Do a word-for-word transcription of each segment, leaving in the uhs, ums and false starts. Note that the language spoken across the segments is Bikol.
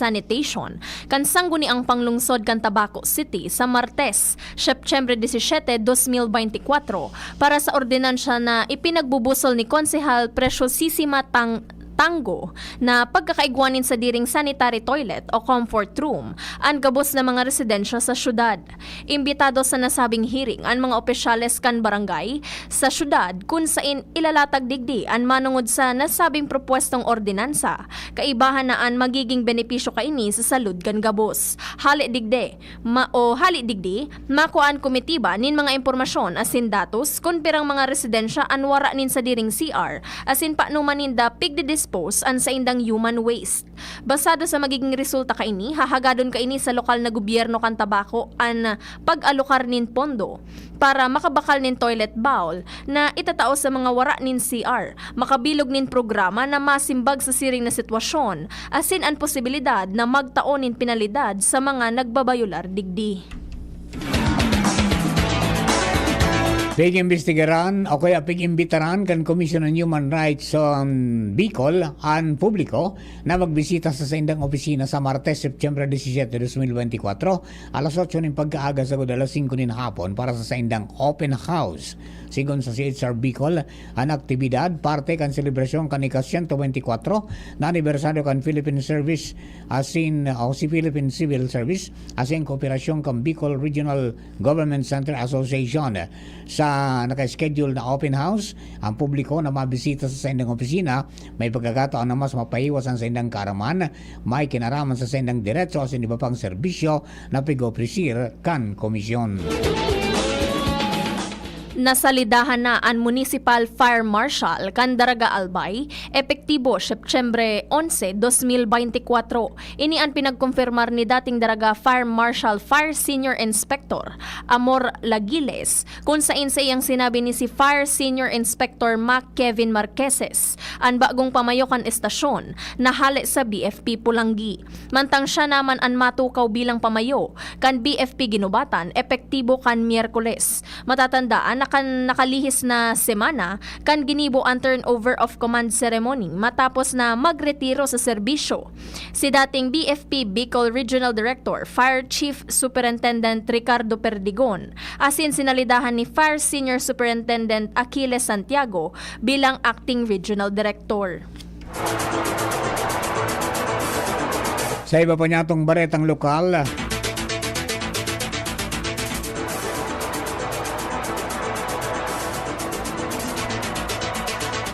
Sanitation kan sangguniang panglungsod kan Tabaco City sa Martes, Setyembre disisiete, dos mil beintikwatro, para sa ordinansya na ipinagbubusol ni Konsehal Preciosisima Tang-, Tango na pagkakaigwa nin sadiring sanitary toilet o comfort room an gabos na mga residensya sa syudad. Imbitado sa nasabing hearing an mga opisyales kan barangay sa syudad, kun sain ilalatag digdi an manongod sa nasabing propwestong ordinansa. Kaibahan na an magiging benepisyo kaini sa salud kan gabos. Hali digdi, ma-, o hali digdi, makua an komitiba nin mga impormasyon asin datos kun pirang mga residensya an wara nin sadiring C R, asin paano man ninda pigdidispose an saindang human waste. Basado sa magiging resulta kaini, hahagadon kaini sa lokal na gobyerno kan Tabaco an pag-alokar nin pondo para makabakal nin toilet bowl na itatao sa mga wara nin C R, makabilog nin programa na masimbag sa siring na sitwasyon, asin an posibilidad na magtao nin penalidad sa mga nagbabayolar digdi. Pig-imbestigaran o kaya pig-imbitaran kan Commission on Human Rights on Bicol an publiko na magbisita sa saindang opisina sa Martes, Setyembre disisiete, dos mil beintikwatro, alas otso nin pagkaaga sagod alas singko nin hapon para sa saindang open house. Sigon sa C H R Bicol, an aktibidad parte kan selebrasyon kan ika-siyento beintikwatro na anibersaryo kan Philippine Service asin o si Philippine Civil Service asin kooperasyon kan Bicol Regional Government Center Association. Sa naka-schedule na open house, ang publiko na mabisita sa saindang opisina may pagkakataon na mas mapahiwas an saindang kaaraman, may kinaraman sa saindang diretso asin iba pang serbisyo na pig-opresir kan komisyon. Nasalidahan na an Municipal Fire Marshal kan Daraga Albay, epektibo Setyembre onse, dos mil beintikwatro. Ini an pinagkonfirmar ni dating Daraga Fire Marshal Fire Senior Inspector Amor Lagiles, kun sain sa iyang sinabi ni si Fire Senior Inspector Mac Kevin Marqueses, an bagong pamayo kan estasyon, na hale sa B F P Polangui. Mantang siya naman an matukaw bilang pamayo kan B F P Guinobatan, epektibo kan Miyerkules. Matatandaan na kan nakalihis na semana kan ginibo an turnover of command ceremony matapos na magretiro sa serbisyo si dating B F P Bicol Regional Director, Fire Chief Superintendent Ricardo Perdigon, asin sinalidahan ni Fire Senior Superintendent Achilles Santiago bilang Acting Regional Director. Sa iba pa niyatong baretang lokal,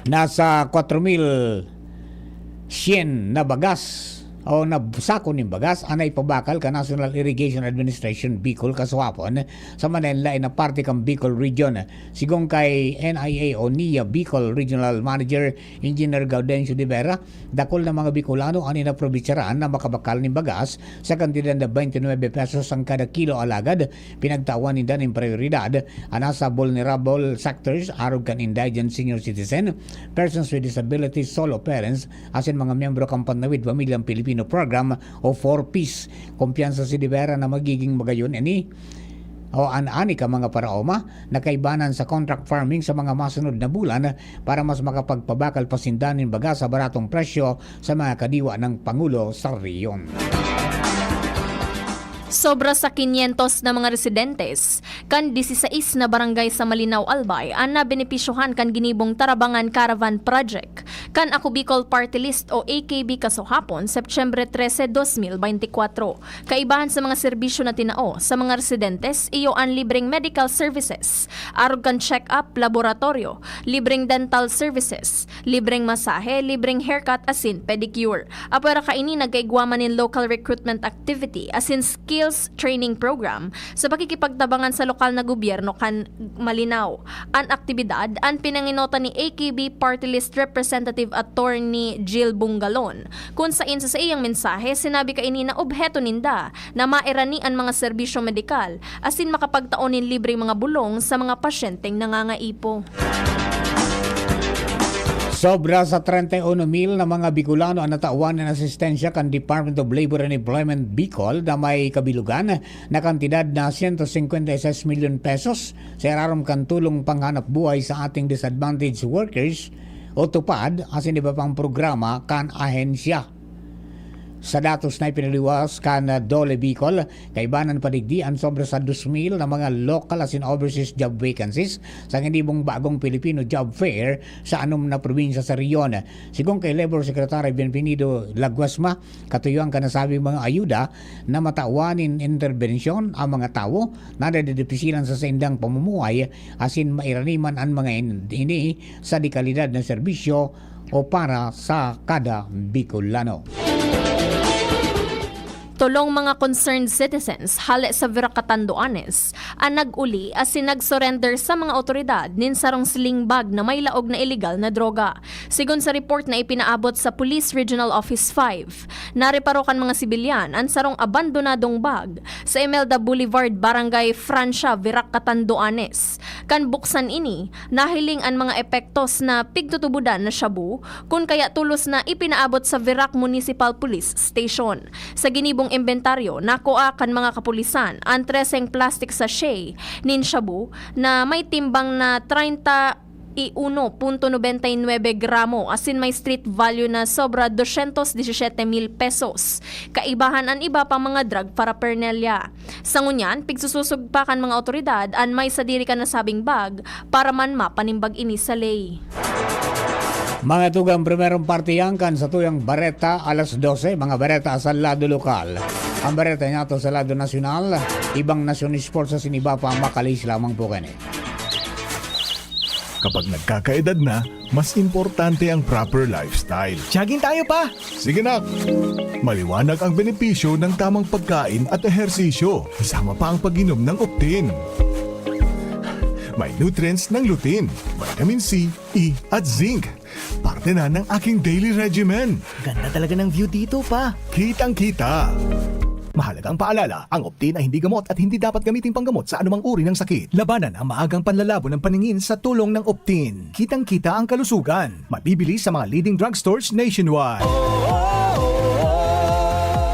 nasa kwatro mil syen na bagas o na sako nin bagas an naipabakal kan National Irrigation Administration Bicol kasuhapon sa manlaen-laen na parte kan Bicol Region. Sigon kay N I A o NIA Bicol Regional Manager Engineer Gaudencio de Vera, dakul na mga Bicolano an inaprobitsaran na makabakal nin bagas sa kantidad na twenty-nine pesos an kada kilo, alagad pinagtawan ninda nin prayoridad an nasa vulnerable sectors, arog kan indigent senior citizen, persons with disabilities, solo parents, asin mga miyembro kan Panlawid Pamilyang Pilipino Program o four Ps. Kumpiyansa si De Vera na magiging magayon ini o an ani ka mga paraoma na kaibanan sa contract farming sa mga masunod na bulan para mas makapagpabakal pa sinda nin bagas sa baratong presyo sa mga kadiwa ng Pangulo sa rehiyon. Sobra sa kinyentos na mga residentes kan disisais na barangay sa Malinao, Albay an nabenepisyohan kan ginibong Tarabangan Caravan Project kan Ako Bicol Party List o A K B kasuhapon, Setyembre trese, dos mil beintikwatro. Kaibahan sa mga serbisyo na tinao sa mga residentes, iyo an libreng medical services, arog kan check-up, laboratoryo, libreng dental services, libreng masahe, libreng haircut asin pedicure. Apwera kaini, nagkaigwa man nin local recruitment activity asin skills training program sa pakikipagtabangan sa lokal na gobyerno kan Malinao. An aktibidad an pinanginota ni A K B Party List Representative Attorney Jill Bungalon, kun sain sa saiyang mensahe, sinabi kaini na obheto ninda na mairani an mga serbisyo medikal asin makapagtao nin libreng mga bulong sa mga pasyenteng nangangaipo. Sobra sa treinta y uno mil na mga Bicolano an natawan nin asistensya kan Department of Labor and Employment Bicol na may kabilugan na kantidad na siyento singkwenta y seis milyon pesos sa irarom kan Tulong Panghanapbuhay sa Ating Disadvantaged Workers o TUPAD asin iba pang programa kan ahensya. Sa datos na ipinaliwas kan DOLE Bicol, kaibanan pa digdi an sobra sa dos mil na mga local asin overseas job vacancies sa ginibong bagong Filipino job fair sa anom na probinsya sa rehiyon. Sigon kay Labor Secretary Bienvenido Laguasma, katuyoan kan nasabing mga ayuda na matawan nin interbensyon ang mga tawo na nadidipisilan sa saindang pamumuhay asin mairaniman an mga in-, ini sa dekalidad na serbisyo o para sa kada Bicolano. Tolong mga concerned citizens hale sa Virac Catanduanes an nag-uli asin nag-surrender sa mga awtoridad nin sarong sling bag na may laog na iligal na droga. Sigon sa report na ipinaabot sa Police Regional Office five, nareparo kan mga sibilyan an sarong abandonadong bag sa Imelda Boulevard, Barangay Francia, Virac Catanduanes. Kan buksan ini, nahiling an mga epektos na pigtutubodan na shabu, kun kaya tolos na ipinaabot sa Virac Municipal Police Station. Sa ginibong imbentaryo, nakua kan mga kapulisan an treseng plastic sachet nin shabu na may timbang na treinta y uno punto nobenta y nuebe gramo asin may street value na sobra dosyentos disisiete mil pesos. Kaibahan an iba pang mga drug paraphernalia. Sa ngunyan, pigsususog pa kan mga awtoridad an may sadiri kan nasabing bag para man mapanimbag ini sa ley. Mga tugang, primerong parte yan kan satuyang Bareta alas dose, mga bareta sa lado lokal. Ang bareta nato sa lado nasyonal, ibang nasyon, sports asin iba pa, makalis lamang po kani. Kapag nagkakaedad na, mas importante ang proper lifestyle. Jogging tayo, Pa! Sige, nak! Maliwanag ang benepisyo ng tamang pagkain at ehersisyo, kasama pa ang pag-inom ng Optin. May nutrients ng lutein, vitamin C, E at zinc. Parte na ng aking daily regimen. Ganda talaga ng view dito, Pa. Kitang-kita. Mahalagang paalala, ang Optin ay hindi gamot at hindi dapat gamiting panggamot sa anumang uri ng sakit. Labanan ang maagang panlalabo ng paningin sa tulong ng Optin. Kitang-kita ang kalusugan. Mabibili sa mga leading drugstores nationwide.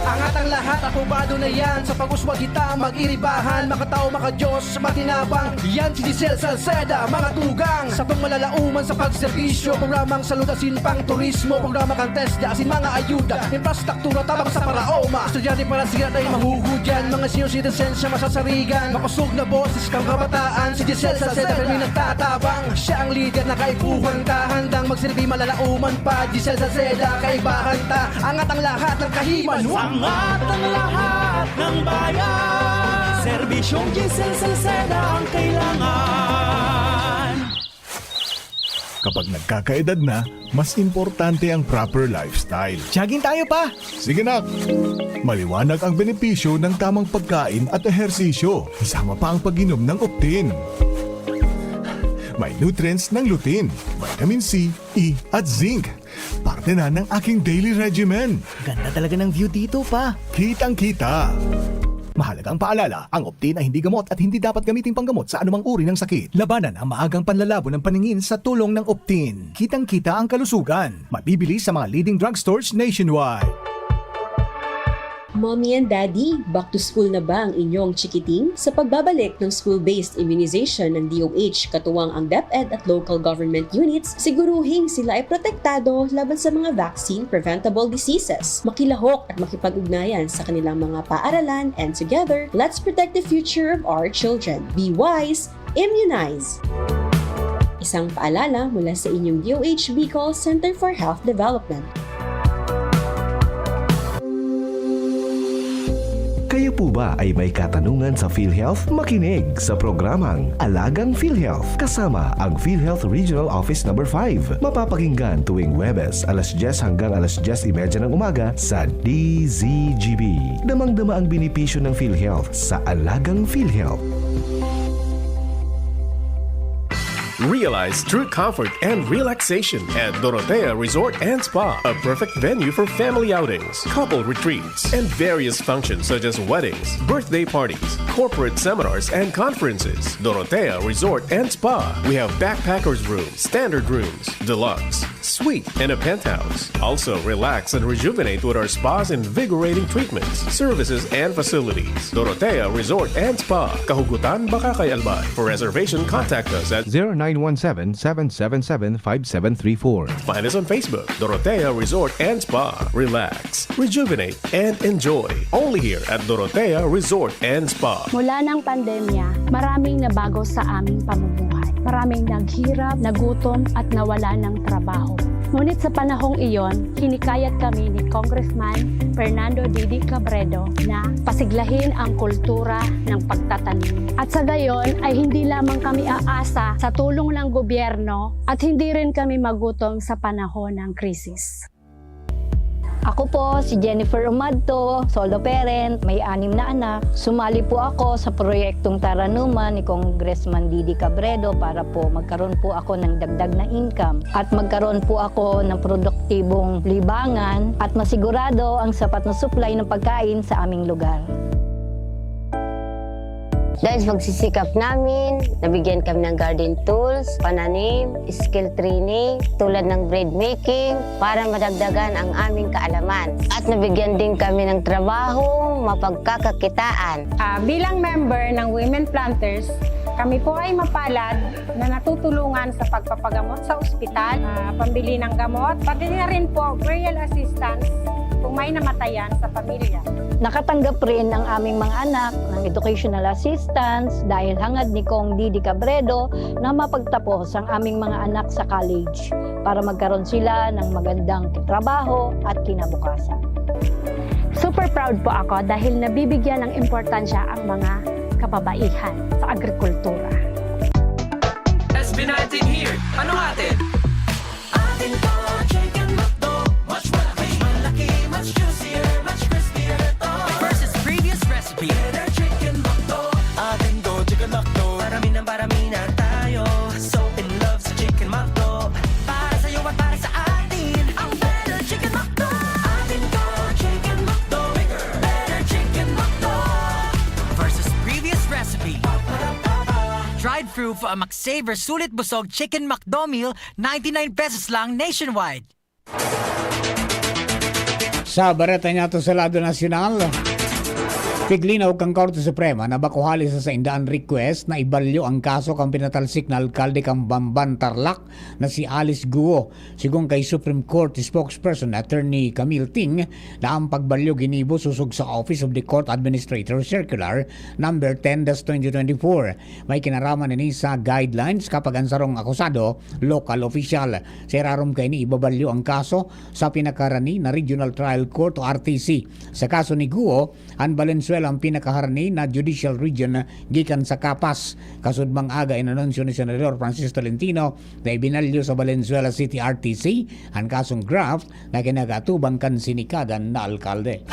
Angat ang lahat, apobado na yan. Sa pag-uswag kita, mag-iribahan. Makatao, makadiyos, matinabang. Yan si Giselle Salceda, mga tugang. Sa pangmalalauman sa pagserbisyo, programang salud asin pang turismo, programa kan TESDA asin mga ayuda, infrastruktura tabang sa paraoma. Estudyante para siya tayo mahuhudyan, mga senior citizens siya masasarigan. Makusog na boses kang kabataan, si Giselle Salceda kami nagtatabang. Siya ang lider na kaipuhan ta, handang magsilbi malalauman pa. Giselle Salceda, kaibahan ta, angat ang lahat ng kahiman. Angat ang lahat ng bayan. Serbisyong Giselle Salceda ang kailangan. Kapag nagkakaedad na, mas importante ang proper lifestyle. Jogging tayo, Pa! Sige, nak! Maliwanag ang benepisyo ng tamang pagkain at ehersisyo, kasama pa ang pag-inom ng Optin. May nutrients ng lutein, vitamin C, E at zinc. Parte na ng aking daily regimen. Ganda talaga ng view dito, Pa. Kitang-kita. Mahalagang paalala, ang Optin ay hindi gamot at hindi dapat gamiting panggamot sa anumang uri ng sakit. Labanan ang maagang panlalabo ng paningin sa tulong ng Optin. Kitang-kita ang kalusugan. Mabibili sa mga leading drugstores nationwide. Mommy and Daddy, back to school na ba ang inyong chikiting? Sa pagbabalik ng school-based immunization ng D O H, katuwang ang DepEd at local government units, siguruhing sila ay protektado laban sa mga vaccine-preventable diseases. Makilahok at makipag-ugnayan sa kanilang mga paaralan, and together, let's protect the future of our children. Be wise, immunize! Isang paalala mula sa inyong D O H Bicol Center for Health Development. Kayo po ba ay may katanungan sa PhilHealth? Makinig sa programang Alagang PhilHealth kasama ang PhilHealth Regional Office Number five. Mapapakinggan tuwing Huwebes, alas dyes hanggang alas dyes y media ng umaga sa D Z G B. Damang-dama ang benepisyo ng PhilHealth sa Alagang PhilHealth. Realize true comfort and relaxation at Dorotea Resort and Spa, a perfect venue for family outings, couple retreats, and various functions such as weddings, birthday parties, corporate seminars, and conferences. Dorotea Resort and Spa. We have backpackers rooms, standard rooms, deluxe, Suite and a penthouse. Also, relax and rejuvenate with our spa's invigorating treatments, services, and facilities. Dorotea Resort and Spa, Kahugutan, Bacacay, Albay. For reservation, contact us at zero nine one seven, seven seven seven, five seven three four. Find us on Facebook, Dorotea Resort and Spa. Relax, rejuvenate, and enjoy. Only here at Dorotea Resort and Spa. Mula ng pandemya, maraming nabago sa aming pamumuhay. Maraming naghirap, nagutom, at nawala ng trabaho. Ngunit sa panahong iyon, hinikayat kami ni Congressman Fernando Didi Cabredo na pasiglahin ang kultura ng pagtatanim. At sa gayon ay hindi lamang kami aasa sa tulong ng gobyerno at hindi rin kami magutom sa panahon ng krisis. Ako po si Jennifer Umadto, solo parent, may anim na anak. Sumali po ako sa proyektong Taranuman ni Congressman Didi Cabredo para po magkaroon po ako ng dagdag na income at magkaroon po ako ng produktibong libangan at masigurado ang sapat na supply ng pagkain sa aming lugar. Dahil sa pagsisikap namin, nabigyan kami ng garden tools, pananim, skill training, tulad ng bread making, para madagdagan ang aming kaalaman. At nabigyan din kami ng trabahong mapagkakakitaan. Ah, bilang member ng Women Planters, kami po ay mapalad na natutulungan sa pagpapagamot sa ospital, ah, pambili ng gamot, pati na rin po burial assistance kung may namatayan sa pamilya. Nakatanggap rin ang aming mga anak ng educational assistance dahil hangad ni Cong Didi Cabredo na mapagtapos ang aming mga anak sa college para magkaroon sila ng magandang trabaho at kinabukasan. Super proud po ako dahil nabibigyan ng importansya ang mga kababaihan sa agrikultura. S B nineteen here. Ano atin? Atin to, Chicken McDo. Mas malaki, malaki, mas juicier, mas crispier ito. Versus previous recipe. Better Chicken McDo. Atin to, Chicken McDo. Parami ng parami na tayo. So in love sa Chicken McDo. Para sa'yo at para sa atin. Ang Better Chicken McDo. Atin to, Chicken McDo. Bigger, better Chicken McDo. Versus previous recipe. Drive-thru for a McSaver Sulit Busog Chicken McDo Meal, ninety-nine pesos lang nationwide. Sa bareta niyato sa lado nasyonal, piglinaw kan Korte Suprema na bako hali sa saindaan request na ibalyo ang kaso kan pinatalsik na alkalde kan Bamban, Tarlac na si Alice Guo. Sigon kay Supreme Court spokesperson Attorney Camille Ting, na ang pagbalyo ginibo sosog sa Office of the Court Administrator Circular number ten dash twenty twenty-four. May kinaraman ini sa guidelines kapag ang sarong akusado, local official. Sa irarom kaini, ibabalyo ang kaso sa pinakaharani na Regional Trial Court o R T C. Sa kaso ni Guo, an Valenzuela ang pinakaharani na judicial region gikan sa Capas. Kasudmang aga, inanunsyo ni Senador Francis Tolentino na ibinalyo sa Valenzuela City R T C an kasong graft na kinakatubang kan sinikadan na alkalde.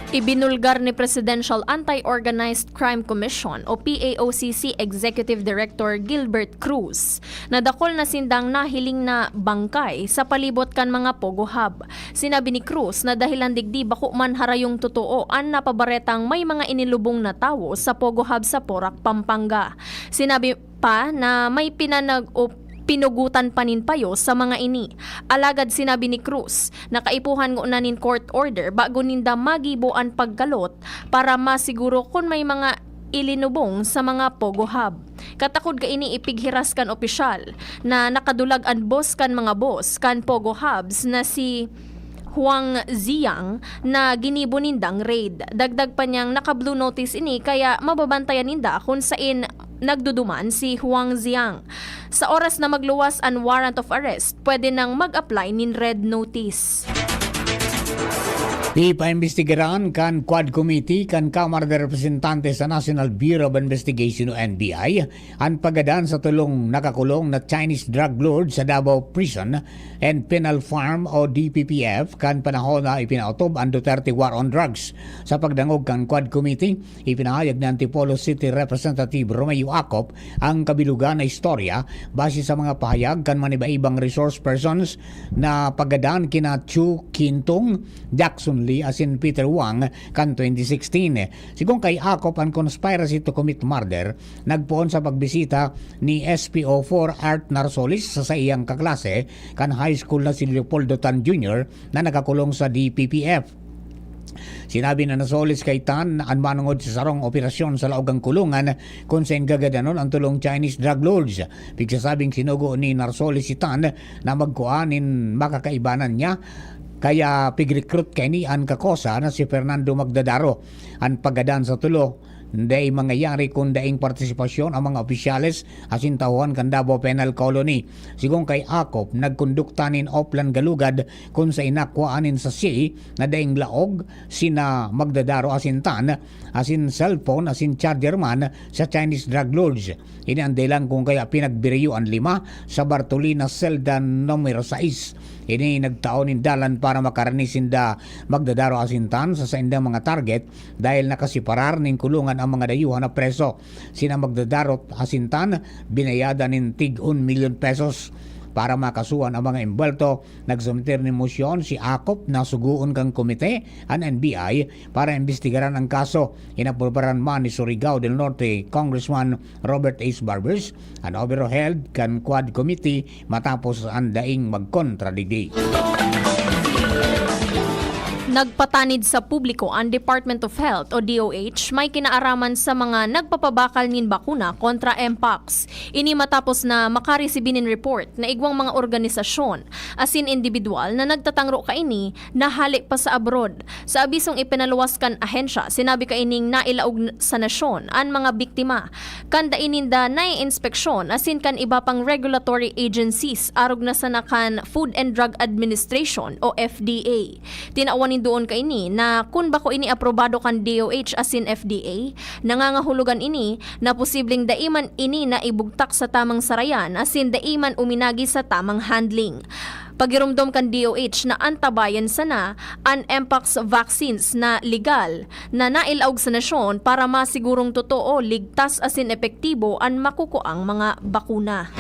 Ibinulgar ni Presidential Anti-Organized Crime Commission o P A O C C Executive Director Gilbert Cruz na dakul na sindang nahiling na bangkay sa palibot kan mga Pogo Hub. Sinabi ni Cruz na dahilan digdi bako man harayong totoo an napabaretang may mga inilubong na tawo sa Pogo Hub sa Porac, Pampanga. Sinabi pa na may pinanag o pinugutan pa nin payo sa mga ini. Alagad sinabi ni Cruz na kaipuhan ngona nin court order bago ninda magibo an pagkalot para masiguro kun may mga ilinubong sa mga Pogo Hub. Katakod kaini ipighiras kan opisyal na nakadulag an boss kan mga boss kan Pogo Hubs na si Huang Ziyang na ginibo nindang raid. Dagdag pa niyang naka-blue notice ini kaya mababantayan ninda kun sain nagduduman si Huang Ziyang. Sa oras na magluwas an warrant of arrest, pwede nang mag-apply nin red notice. Ipaimbestigaran kan Quad Committee kan Kamara de Representantes sa National Bureau of Investigation o N B I an paggadan sa tolong nakakulong na Chinese drug lord sa Davao Prison and Penal Farm o D P P F kan panahon na ipinaotob an Duterte War on Drugs. Sa pagdangog kan Quad Committee, ipinahayag ni Antipolo City Representative Romeo Acop ang kabilugan na istorya base sa mga pahayag kan manibaibang resource persons na paggadan kina Chu Quintong, Jackson asin Peter Wang kan twenty sixteen. Sigon kay Akop, an conspiracy to commit murder nagpoon sa pagbisita ni S P O four Art Narsoles sa saiyang kaklase kan high school na si Leopoldo Tan Junior na nakakulong sa D P P F. Sinabi ni Narsoles kay Tan na an manongod sa sarong operasyon sa laog kan kulungan, kun saen gagadanon an tolong Chinese drug lords. Pigsasabing sinugo ni Narsoles si Tan na magkua nin makakaibanan niya, kaya pig-recruit kaini an kakosa na si Fernando Magdadaro. An paggadan sa tolo, dai mangyayari kun daing partisipasyon an mga opisyales asin tauhan kan Davao Penal Colony. Sigon kay Akop, nagkondukta nin oplan galugad kun saen nakuhaan nin sachet na daing laog sina Magdadaro asin Tan, asin cellphone asin charger man sa Chinese drug lords. Ini an dahilan kun kaya pinagbiriyo an lima sa Bartolina Selda numero sais. Ini nagtao nin dalan para makarani sinda Magdadaro asin Tan sa saindang mga target dahil nakasiparar nin kulungan ang mga dayuhan na preso. Sina Magdadaro asin Tan binayadan nin tig un milyon pesos para makasuhan ang mga embuwelto. Nagsumiter nin mosyon si Akop na sugoon kan komite an N B I para imbestigaran ang kaso. Inaprubaran man ni Surigao del Norte Congressman Robert Ace Barbers an overhauled kan Quad Committee matapos an daing magkontradigdi. Nagpatanid sa publiko an Department of Health o D O H may kinaaraman sa mga nagpapabakal nin bakuna kontra Mpox. Ini matapos na makaresibi nin report na igwang mga organisasyon asin indibidwal na nagtatangro kaini na hale pa sa abroad. Sa abisong ipinaluwas kan ahensya, sinabi kaining nailaog sa nasyon an mga biktima kan dai ninda naiinspeksyon asin kan iba pang regulatory agencies arog na sana kan Food and Drug Administration o F D A. Tinawan nindoon kaini na kun bako ini aprobado kan D O H asin F D A, nangangahulugan ini na posibleng dai man ini naibugtak sa tamang sarayan asin dai man uminagi sa tamang handling. Pagiromdom kan D O H na antabayan sana an Mpox vaccines na legal na nailaog sa nasyon para masigurong totoo, ligtas asin epektibo an makukuang mga bakuna.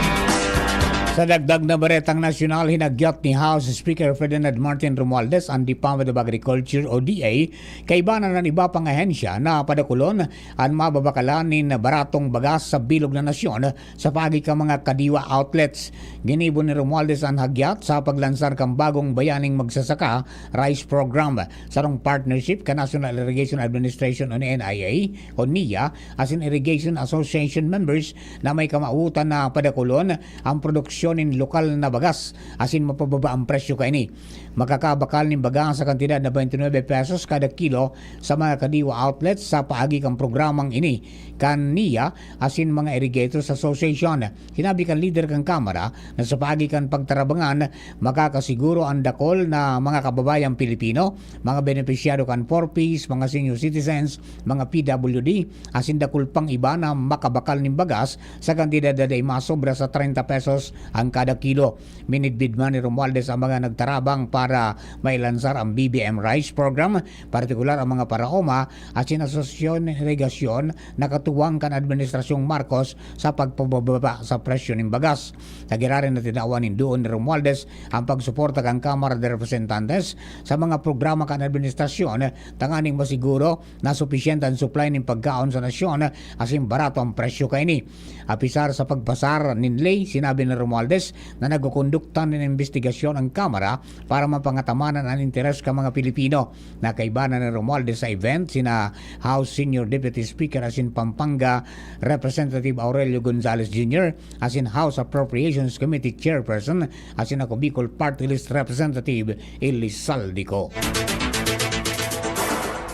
Sa dagdag na baretang nasyonal, hinagyat ni House Speaker Ferdinand Martin Romualdez an Department of Agriculture o D A kaiba na nin iba pang ahensya na padakulon an mababakalan nin baratong bagas sa bilog na nasyon sa paagi kan mga kadiwa outlets. Ginibo ni Romualdez an hagyat sa paglansar kan bagong Bayaning Magsasaka Rice Program, sarong partnership kan National Irrigation Administration o N I A o NIA asin Irrigation Association members na may kamawotan na padakulon an produksyon nin lokal na bagas asin mapababa an presyo kaini. Makakabakal nin baga sa kantidad na twenty-nine pesos kada kilo sa mga kadiwa outlets sa paagi kan programang ini kan NIA asin mga Irrigators Association. Sinabi kan lider kan Kamara na sa paagi kan pagtarabangan, makakasiguro an dakul na mga kababayang Pilipino, mga benepisyaryo kan four Ps, mga senior citizens, mga P W D, asin dakul pang iba na makabakal nin bagas sa kantidad na dai masobra sa treinta pesos an kada kilo. Minidbid man ni Romualdez ang mga nagtarabang para mailansar ang B B M Rice Program, partikular ang mga paraoma asin asosasyon nin irigasyon na katuwang kan Administrasyong Marcos sa pagpababa sa presyo nin bagas. Nagirari na tinawan nin duon ni Romualdez ang pagsuporta kan Kamara de Representantes sa mga programa kan administrasyon tanganing masiguro na supisyente an supply nin pagkaon sa nasyon asin barato an presyo kaini. Apisar sa pagpasar nin ley, sinabi ni Romualdez na nagkukondukta nin imbestigasyon ang Kamara para mapangatamanan an interes kan mga Pilipino. Nakaiba na ni Romualdez sa event sina House Senior Deputy Speaker asin Pampanga Representative Aurelio Gonzalez Junior asin House Appropriations Committee Chairperson asin Ako Bicol Party List Representative Elizalde Co.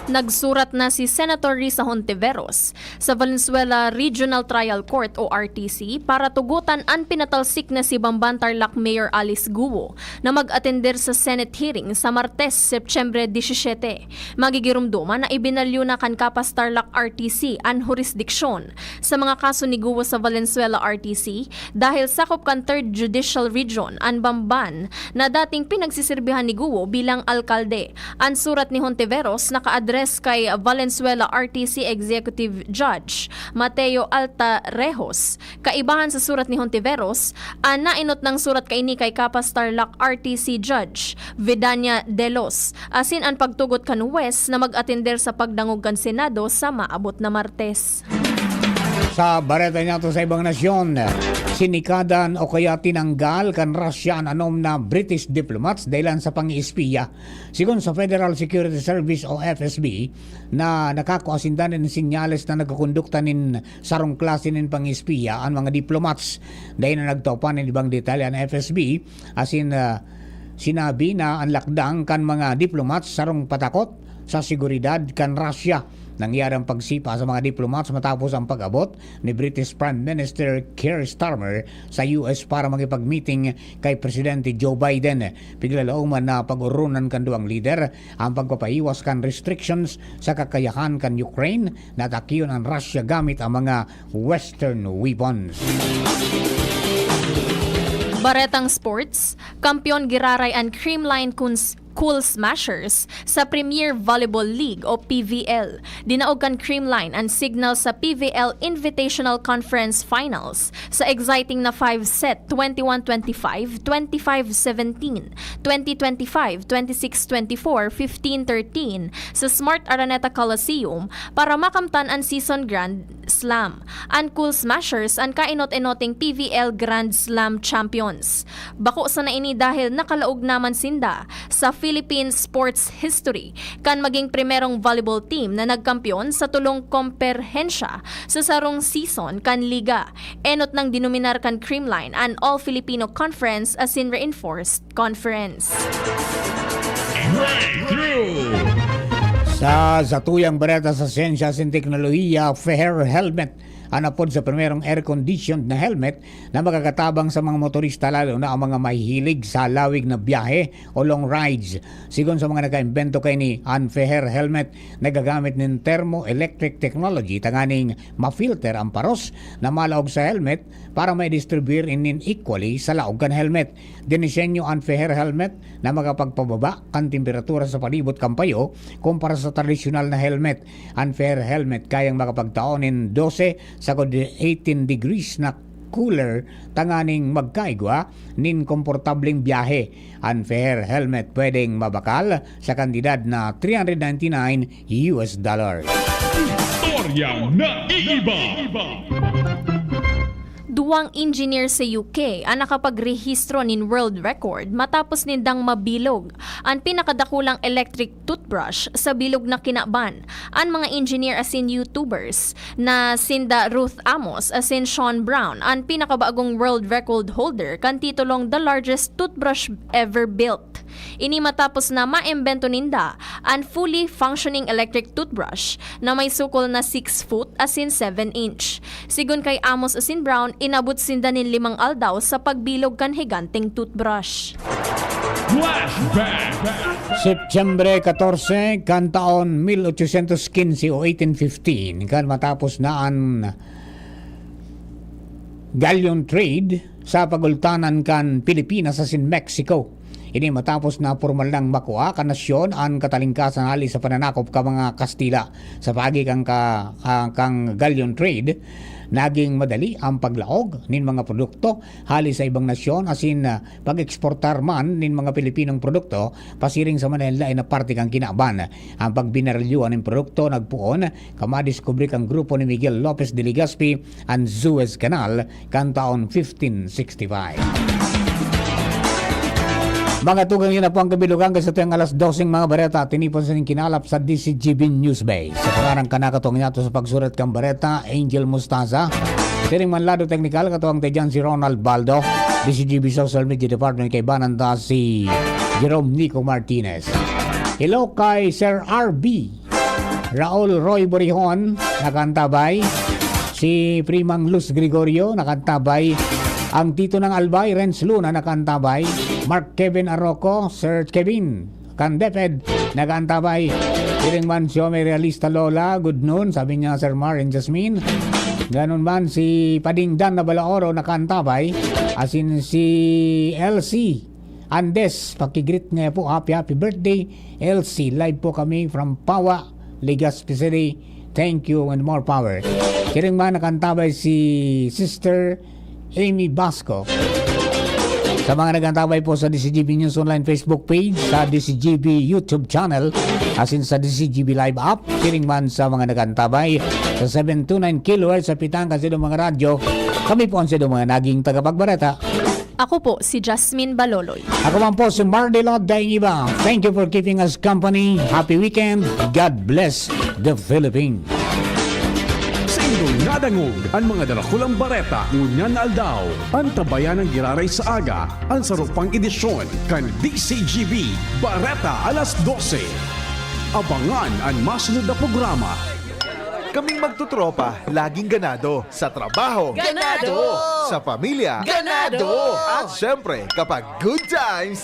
Nagsurat na si Senator Risa Hontiveros sa Valenzuela Regional Trial Court o R T C para tugotan an pinatalsik na si Bamban Tarlac Mayor Alice Guo na mag-atender sa Senate hearing sa Martes, Setyembre disisiyete. Magigiromdoman na ibinalyo na kan Capas Tarlac R T C an hurisdiksyon sa mga kaso ni Guo sa Valenzuela R T C dahil sakop kan Third Judicial Region an Bamban na dating pinagsisirbihan ni Guo bilang alkalde. An surat ni Hontiveros naka-address address kay Valenzuela R T C Executive Judge Mateo Altarejos, kaibahan sa surat ni Hontiveros, an naenot nang surat kaini kay Capas Tarlac R T C Judge Vidania Delos, asin an pagtugot kan huwes na mag-atender sa pagdangog kan Senado sa maabot na Martes. Sa bareta niyato sa ibang nasyon, sinikadan o kaya tinanggal kan Russia an anom na British diplomats dahilan sa pang-espiya. Sigon sa Federal Security Service o F S B, na nakakua sinda nin senyales na nagkukondukta nin sarong klase nin pang-espiya an mga diplomats. Dai na nagtao pa nin ibang detalye an F S B, asin, ah, sinabi na an lakdang kan mga diplomats sarong patakot sa seguridad kan Russia. Nangyari ang pagsipa sa mga diplomats matapos ang pag-abot ni British Prime Minister Keir Starmer sa U S para makipag-meeting kay Presidente Joe Biden. Piglalauman na pag-oronan kan duwang lider ang pagpapaiwas kan restrictions sa kakayahan kan Ukraine na atakion an Russia gamit ang mga Western weapons. Baretang sports, kampiyon giraray an Creamline Kuns-, Cool Smashers sa Premier Volleyball League o P V L. Dinaog kan Creamline an signal sa P V L Invitational Conference Finals sa exciting na five-set, twenty-one twenty-five, twenty-five seventeen, twenty twenty-five, twenty-six twenty-four, fifteen thirteen, sa Smart Araneta Coliseum para makamtan an season Grand Slam. An Cool Smashers an kaenot-enoting P V L Grand Slam champions. Bako sana ini dahil nakalaog naman sinda sa Philippine sports history kan maging primerong volleyball team na nagkampiyon sa tulong komperhensya sa sarong season kan liga. Enot nang dinominar kan Creamline an All Filipino Conference asin reinforced Conference. Breakthrough! Sa satuyang bareta sa siyensya asin teknolohiya, Feher Helmet an apod sa primerong air-conditioned na helmet na makakatabang sa mga motorista, lalo na ang mga mahihilig sa lawig na biyahe o long rides. Sigon sa mga nakaimbento kaini, an Feher Helmet nagagamit nin thermoelectric technology tanganing ma-filter ang paros na malaog sa helmet para ma-distribute inin equally sa laog kan helmet. Dinisenyo an Feher Helmet na makapagpababa kan temperatura sa palibot kan payo kumpara sa tradisyonal na helmet. An Feher Helmet kayang makapagtao nin dose sagkod eighteen degrees na cooler tanganing magkaigwa nin komportableng biyahe. An Feher Helmet pwedeng mabakal sa kantidad na three hundred ninety-nine U S dollars. Istoryang naiiba. Duwang engineer sa U K an nakapagrehistro nin world record matapos nindang mabilog an pinakadakulang electric toothbrush sa bilog na kinaban. An mga engineer asin YouTubers na sinda Ruth Amos asin Sean Brown an pinakabagong world record holder kan titulong The Largest Toothbrush Ever Built. Ini matapos na maimbento ninda an fully functioning electric toothbrush na may sukol na six foot asin seven inch. Sigon kay Amos asin Brown, inabot sinda nin limang aldaw sa pagbilog kan higanteng toothbrush. Flashback! Septyembre katorse kan taon mil ochosyentos kinse o eighteen fifteen, kan matapos na an galleon trade sa pagultanan kan Pilipinas asin Mexico. Ini matapos na pormal nang makua kan nasyon an katalingkasan hali sa pananakop kan mga Kastila. Sa paagi kan ka-, ah, kan galleon trade, naging madali ang paglaog nin mga produkto hali sa ibang nasyon asin, ah, pag-eksportar man nin mga Pilipinong produkto pasiring sa manlaen-laen na parte kan kinaban. Ang pagbinarilyoan nin produkto nagpoon kan madiskubre kan grupo ni Miguel Lopez de Legazpi an Suez Canal kan taon fifteen sixty-five. Mga tugang, yun na po ang kabilugan kay satuyang alas doseng mga bareta. Tinipon sa ining kinalap sa D Z G B News Base. Sa pangaran kan nakatuwang niyato sa pagsurat kan bareta, Angel Mostaza. Siring man lado teknikal, katuwang tayo dyan si Ronald Baldo. D Z G B Social Media Department, kaibanan ta si Jerome Nico Martinez. Hello kay Sir R B. Raul Roy Borihon, nakantabay. Si Primang Luz Gregorio, nakantabay. Ang Tito ng Albay, Renz Luna, nakantabay. Mark Kevin Arroco, Sir Kevin Candefed, nakantabay. Siring man si Omer Realista Lola, good noon, sabi niya, Sir Mar and Jasmine. Ganun man si Pading Dan Nabalaoro, nakantabay. Asin si L C Andes, pakigreet nga po, happy, happy birthday, L C. Live po kami from Pawa, Legazpi City. Thank you and more power. Siring man, nakantabay si Sister Amy Basco. Sa mga nagantabay po sa D C G B News Online Facebook page, sa D C G B YouTube channel, asin sa D C G B Live app, siring man sa mga nagantabay sa seven two nine kilohertz sa pitang kasidong mga radyo, kami po ang sidong mga naging tagapagbareta. Ako po si Jasmine Baloloy. Ako man po si Mardilot Daingiba. Thank you for keeping us company. Happy weekend. God bless the Philippines. Sa inyong nadangog an mga darakulang bareta ngunyan na aldaw. Antabayan ang giraray sa aga, an sarupang edisyon kan D C G B Bareta alas dose. Abangan an masunod na programa. Kaming magtutropa, laging ganado. Sa trabaho, Ganado! Sa pamilya, Ganado! At syempre, kapag good times,